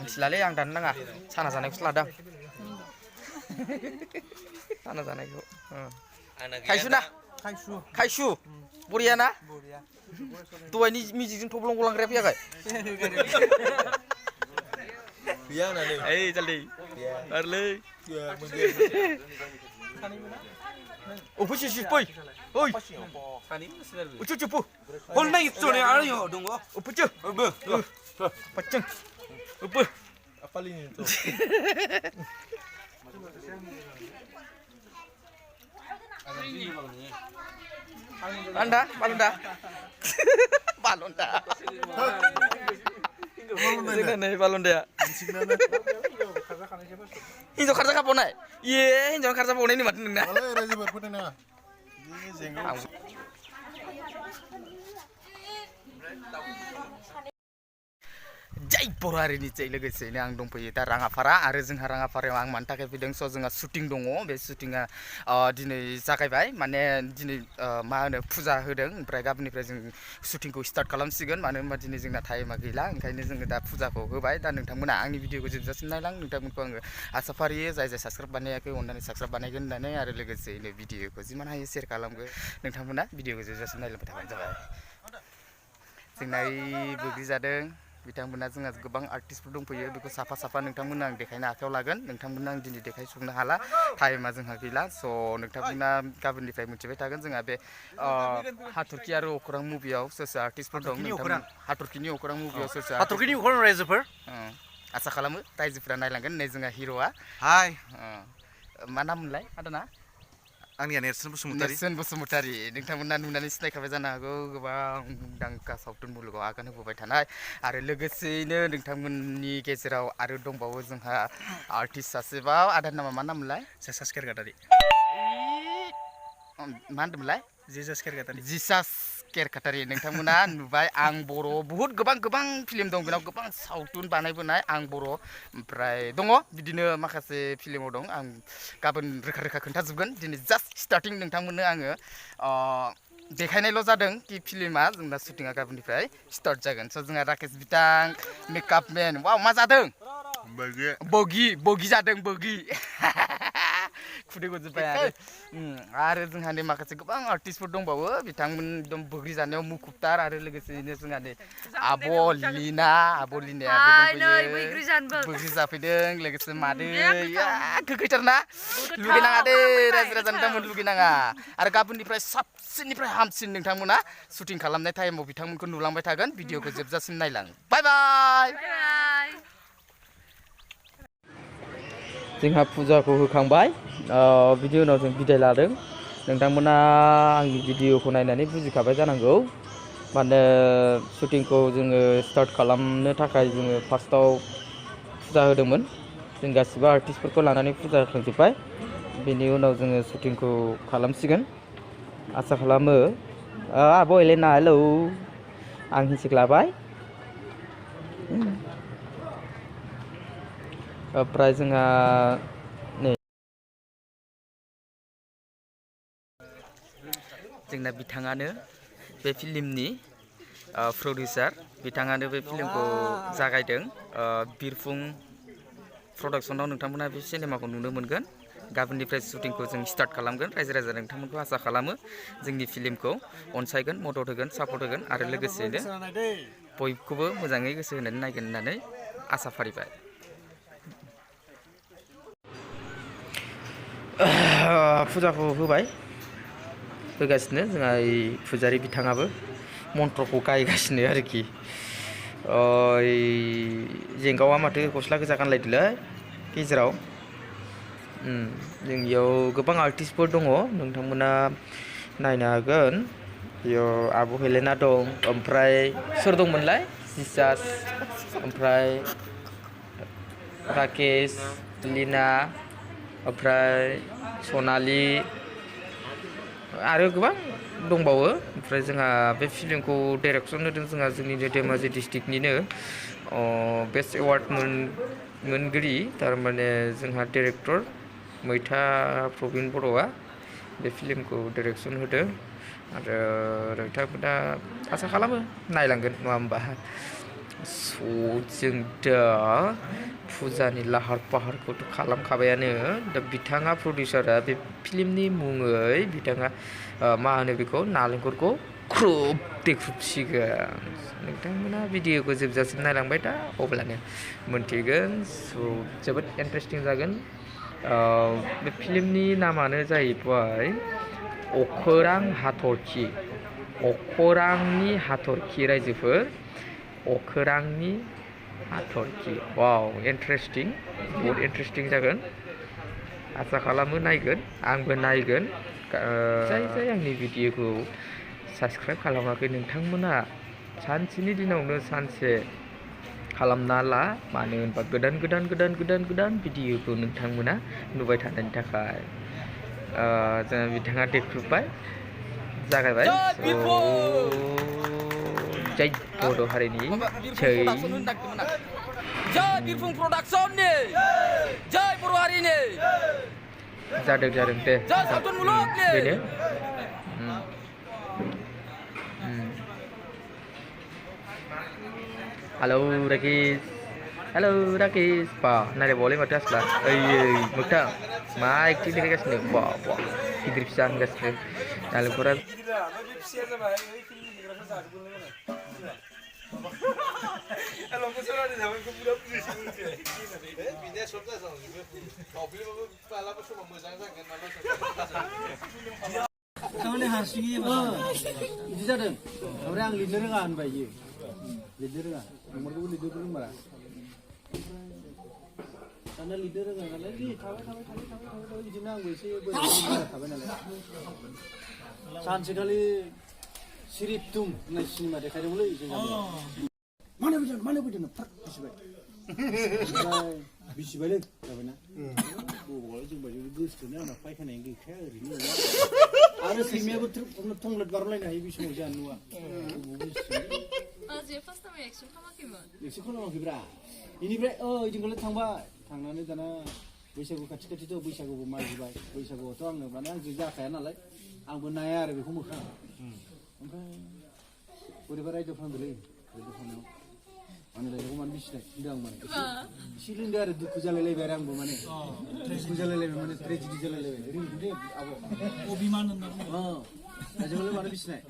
Misalnya yang dan nengah sana naikku ladang. Sana naikku. Kaisu. Buriana. Tuh ini music toblong ulang rap ya kai. Biar nanti. Jaldi. Arle. Upu sih boy. Oi. Ucu cupu. Hol naik itu nih ada yo dong kok. Upu cu. Paceng. Upu. Apa ini tuh? Anda, balonda. Balonda. Nih balonda. Hinjo kerja kapan naik? Iya, hinjo kerja kapan ini mati nengah. Kalau raja berputar nengah. Ini jenggot. Jai बर' हारिनि जै लोगोसेनो आं दंफैयो दा राङापारा आरो जोंहा राङापारायाव आं मानि थाखाय फैदों स' जोंहा शुटिं दङ बे शुटिंआ दिनै जागायबाय माने दिनै मा होनो फुजा होदों ओमफ्राय गाबोननिफ्राय जों शुटिंखौ स्टार्ट खालामसिगोन मानो होनबा दिनै जोंना टाइमा गैला ओंखायनो जोङो दा फुजाखौ होबाय दा नोंथांमोना आंनि भिडिअखौ जोबजासिम नायलां नोंथांमोनखौ आङो आसा फारियो जाय साबस्क्राइब बानायाखै अननानै साबस्क्राइब बानायगोन होननानै आरो लोगोसेयैनो भिडिअखौ जिमान हायो शेयार खालामगोन नोंथांमोना भिडिअखौ जोबजासिम नायलांबाय थाबानो जाबाय जोंना बोग्रि जादों बिथांमोना जोंहा गोबां आर्टिस्टफोर दंफैयो बेखौ साफा साफा नोंथांमोना आं देखायनो आखायाव लागोन नोंथांमोना आं दिनै देखायजोबनो हाला टाइमा जोंहा गैला स' नोंथांमोना गाबोननिफ्राय मोनथिबाय थागोन जोंहा बे हाथरखि आरो अख्रां मुभियाव सोर सोर आर्टिस्टफोर दं हाथरखिनि अख्रां मुभियाव सोर सोर हाथरखिनि अख्रां रायजोफोर आसा खालामो रायजोफोरा नायलांगोन नै जोंहा हिर'आ हाय मा नाम मोनलाय आदाना आंनिया नेरसोन बसुमतारी नोंथांमोना नुनानै सिनायखाबाय जानो हागौ गोबां मुंदांखा सावथुन मुलुगाव आगान होबोबाय थानाय आरो लोगोसेयैनो नोंथांमोननि गेजेराव आरो दंबावो जोंहा आर्टिस्ट सासेबाव आदानि नामा मा नाममोनलाय जेसास केरकाटारि मा होनदोंमोनलाय जिसास केरकाटारि नोंथांमोना नुबाय आं बर' बुहुत गोबां फिल्म दं बेनाव गोबां सावथुन बानायबोनाय आं बर' ओमफ्राय दङ बिदिनो माखासे फिल्माव दं आं गाबोन रोखा खोन्थाजोबगोन दिनै जास्ट स्टार्टिं नोंथांमोननो आङो देखायनायल' जादों कि फिल्मा जोंना शुटिंआ गाबोननिफ्राय स्टार्ट जागोन स' जोंहा राकेश बिथां मेकआपमेन वाव मा जादों बगि जादों बगि खुदै गजोब्बाय आरो जोंहा नै माखासे गोबां आर्टिस्टफोर दंबावो बिथांमोन एकदम बोग्रि जानायाव मुखुबथार आरो लोगोसेयैनो जोंहा नै आब' लिनायाबो दंफैयो बोग्रि जाफैदों लोगोसे मादै गोखैथारना लुगैनाङा दे रायजो राजा नोंथांमोन लुगैनाङा आरो गाबोननिफ्राय साबसिननिफ्राय हामसिन नोंथांमोना शुटिं खालामनाय टाइमाव बिथांमोनखौ नुलांबाय थागोन भिडिअखौ जोबजासिम नायलां बाय बाय जोंहा फुजाखौ होखांबाय बिनि उनाव जों बिदाय लादों नोंथांमोना आंनि भिडिअखौ नायनानै बुजिखाबाय जानांगौ माने शुटिंखौ जोङो स्टार्ट खालामनो थाखाय जोङो फार्स्टआव फुजा होदोंमोन जों गासिबो आर्टिस्टफोरखौ लानानै फुजा होखांजोब्बाय बेनि उनाव जोङो शुटिंखौ खालामसिगोन आसा खालामो आब' एलेना हेलौ आं हिन्सिक लाबाय ओमफ्राय जोंहा नै जोंना बिथाङानो बे फिल्मनि प्रडिउसार बिथाङानो बे फिल्मखौ जागायदों बिरफुं प्रडाक्सनाव नोंथांमोना बे सिनेमाखौ नुनो मोनगोन गाबोननिफ्राय शुटिंखौ जों स्टार्ट खालामगोन रायजो राजा नोंथांमोनखौ आसा खालामो जोंनि फिल्मखौ अनसायगोन मदद होगोन सापर्ट होगोन आरो लोगोसेनो बयखौबो मोजाङै गोसो होनानै नायगोन होननानै आसा फारिबाय फुजाखौ होबाय होगासिनो जोंहा फुजारि बिथाङाबो मन्त्रखौ गायगासिनो आरोखि जेंगावा माथो गस्ला गोजा गानलायदोलै गेजेराव जोंनियाव गोबां आर्टिस्टफोर दङ नोंथांमोना नायनो हागोन बेयाव आब' हेलेना दं ओमफ्राय सोर दंमोनलाय जिसास ओमफ्राय राकेश लिना ओमफ्राय सनालि आरो गोबां दंबावो ओमफ्राय जोंहा बे फिल्मखौ डाइरेक्सन होदों जोंहा जोंनिनो धेमाजि डिस्ट्रिक्टनिनो बेस्ट एवार्ड मोनगिरि थारमाने जोंहा डाइरेक्टर मैथा प्रबिन बर'आ बे फिल्मखौ डिरेक्सन होदों आरो नोंथांमोना आसा खालामो नायलांगोन नङा होमबा स' जों दा फुजानि लाहार फाहारखौथ' खालामखाबायानो दा बिथाङा प्रडिउसारा बे फिल्मनि मुङै बिथाङा मा होनो बेखौ नालेंखरखौ ख्रुब देख्रुबसिगोन नोंथांमोना भिडिअखौ जोबजासिम नायलांबाय दा अब्लानो मोनथिगोन स' जोबोद इन्टारेस्टिं जागोन बे फिल्मनि नामानो जाहैबाय अखोरां हाथरखि अखोरांनि हाथरखि रायजोफोर अखोरांनि हाथरखि वाव इन्टारेस्टिं बहुत इन्टारेस्टिं जागोन आसा खालामो नायगोन आंबो नायगोन जाय आंनि भिडिअखौ साबस्क्राइब खालामाखै नोंथांमोना सानसेनि दिनावनो सानसे खालामना ला मानो होनबा गोदान भिडिअखौ नोंथांमोना नुबाय थानायनि थाखाय जोंहा बिथाङा देख्रुबबाय जागायबाय जय बर' हारिनि जय बिरफुं प्रडाक्सननि जय बर' हारिनि जादों दे बेनो halo Rakis Pak nari boleh mati asla muka ma acting dikasih wah hidup pisan kasih dalam koran Soalnya hasilnya itu jadi, orang lider kan bayi, lider kan, nomor dua lider belum marah. Karena lider kan, lagi tahu di sini aku sih boleh tahu nala. Sekali sirip tum nasi mana dekade mulai itu. Mana betul, pak bisi balik, tahu na? Boleh juga baju gus tu na, nak pakai yang gigi ini. Ada simnya aku tunglet baru lagi nih bisa mau jalan dua. Dia pas tambah action sama gimana? Action sama gimana? Ini jenggolet tangannya dana बैसागु खाथि तो बैसागुबो मागिबाय बैसागुआवथ' आंनो माने आं जाखाया नालाय आंबो नाया आरो बेखौ मोखां ओमफ्राय बोरैबा रायजोफ्रांदोलै रायजोफ्रांनायाव माने रायजोखौ माने बिसिनाय होनदों आं माने एसे लोंदों आरो दुखु जालायलायबाय आरो आंबो माने दुखु जालायलायबाय माने ट्रेजेडि जालायलायबाय रिंदे आब' अभिमान होनना बुङो रायजोखौलाय मानो बिसिनाय